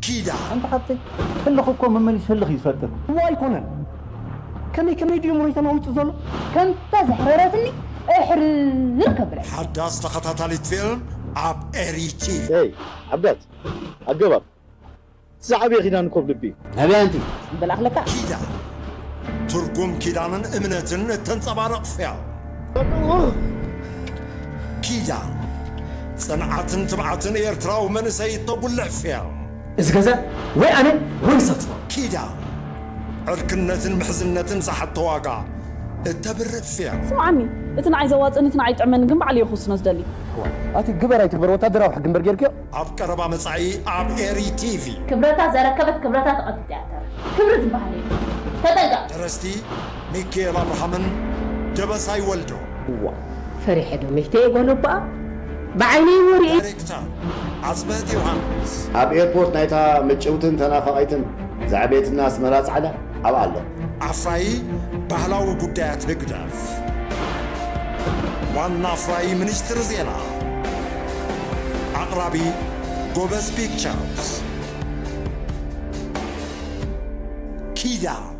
ኪዳ ሓንቲ ሓፍተይ ህልኽ እኮ መመሊስ ህልኽ እዩ ዝፈጥር። እሞ ኣይኮነን። ከመይ ከመይ ድዩ ምሮይተን ኣውፅእ ዘሎ? ከምታ ዘሕረረትኒ እሕርር ከብለል። ሓዳስ ተኸታታሊት ፊልም ኣብ ኤሪ ቲቪ። ይ ዓብዳት ኣገባብ ዝዓበየ ኪዳን እኮ ብልቢ እዩ። ናበይ ኣንቲ? በላኽለካ። ኪዳን ትርጉም ኪዳንን እምነትን እተንጸባርቕ ፊልም። ኪዳን ጽንዓትን ትብዓትን ኤርትራዊ መንእሰይ እተጉልሕ ፊልም። እዚ ገዛ ወይ ኣነ ወይ ንሳ ትፋ። ኪዳን ዕርክነትን ምሕዝነትን ዝሓቶ ዋጋ እተብርእ ፊልም። ስምዓኒ፣ እቲ ንዓይ ዘዋጽእን እቲ ንዓይ ይጥዕመኒ ግን ባዕለይ እየ ክውስኖ ዝደሊ። ኣቲ ግበር ኣይትግበር ወታደራዊ ሕጊ እምበር ጌርክዮ። ኣብ ቀረባ መጻኢ ኣብ ኤሪ ቲቪ። ክብረታ ዘረከበት ክብረታ ትቐትል ትያትር ክብሪ ዝበሃል የለን። ተጠንቀቕ። ደረስቲ ሚኪኤል ኣብርሃምን ደበሳይ ወልዶ። እዋ ፈሪሐ ዶ ሚፍተየ ጓል ኣቦኣ ብዓይነይ እሞ ርእየ። ዳይሬክተር ኣጽብህቲ ዮሃንስ። ኣብ ኤርፖርት ናይታ ምጭውትን ተናፋቒትን ዝዓበየትና ኣስመራ ጻዕዳ ኣብኣ ኣሎ። ኣፍራዪ ባህላዊ ጉዳያት ህግደፍ። ዋና ኣፍራዪ ሚኒስትሪ ዜና። ኣቕራቢ ጎበዝ ፒክቸርስ። ኪዳን